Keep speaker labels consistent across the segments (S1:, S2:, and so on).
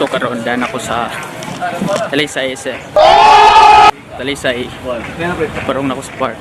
S1: So karon daan ako sa Talisay sa Talisay. Parong na ako sa park.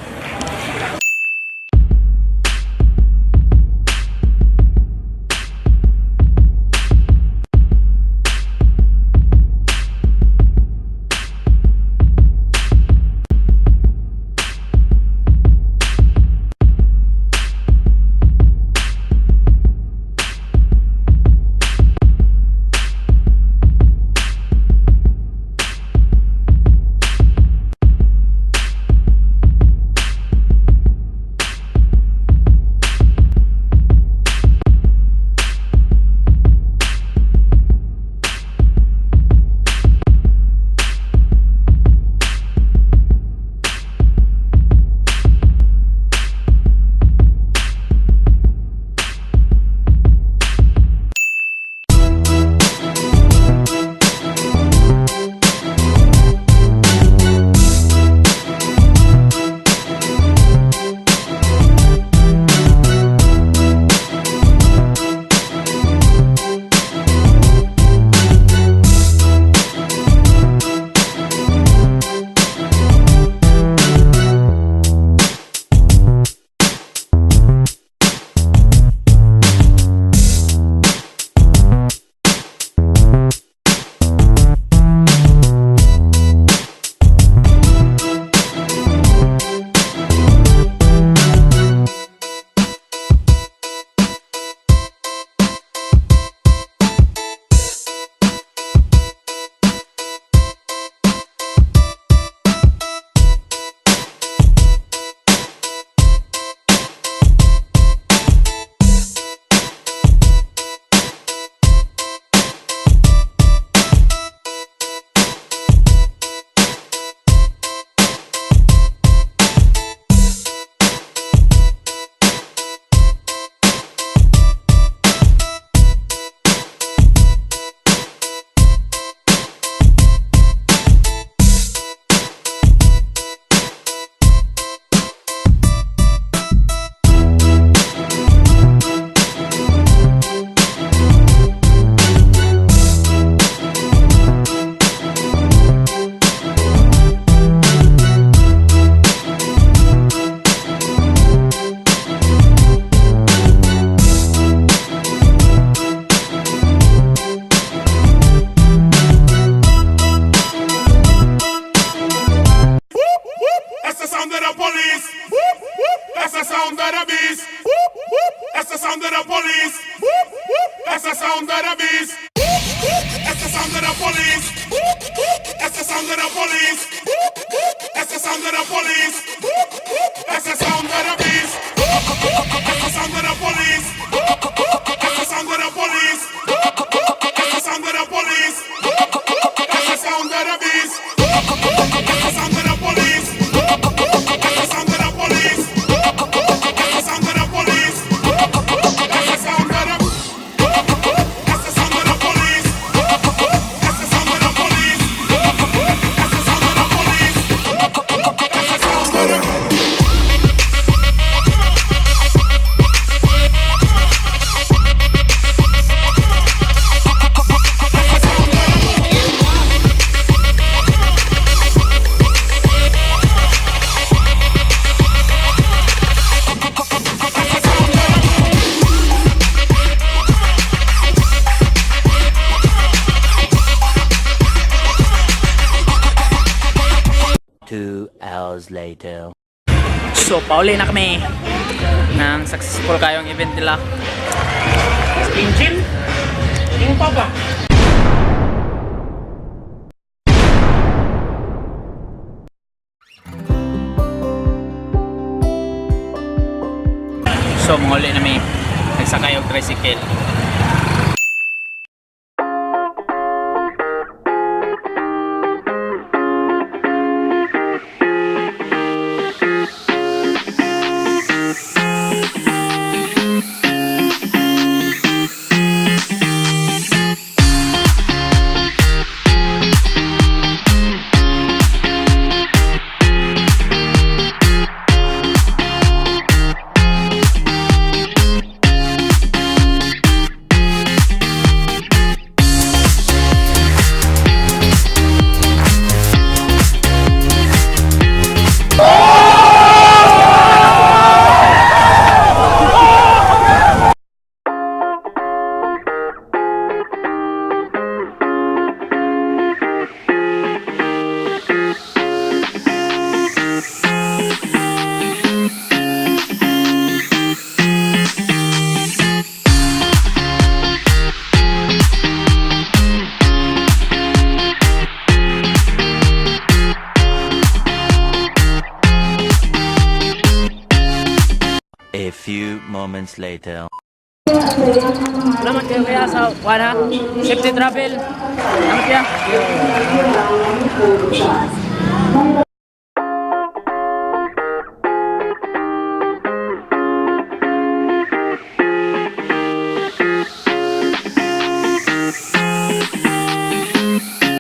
S2: That's the sound of the police. That's the sound of the beast. That's the sound of the police. That's the sound of the beast. That's the sound of the police. That's the sound of the police. That's the sound of the police. That's the sound of the beast. That's the sound of the police. That's the sound of the police. That's the sound of the police. That's the sound of the beast. That's the sound of the police. That's the sound of the police. That's the sound of the police. That's the sound of the. That's the sound of the police. That's the sound of the police. That's the sound of the police. That's the sound of the.
S3: 2 hours later.
S1: So pauli na kami ng successful kayong event nila.
S4: Engine? Yung pa ba?
S1: So manguli na mi, nagsakay og tricycle.
S3: Moments later.
S1: Salamat kayo kaya sa kuan ha. Safety travel. Salamat kaya.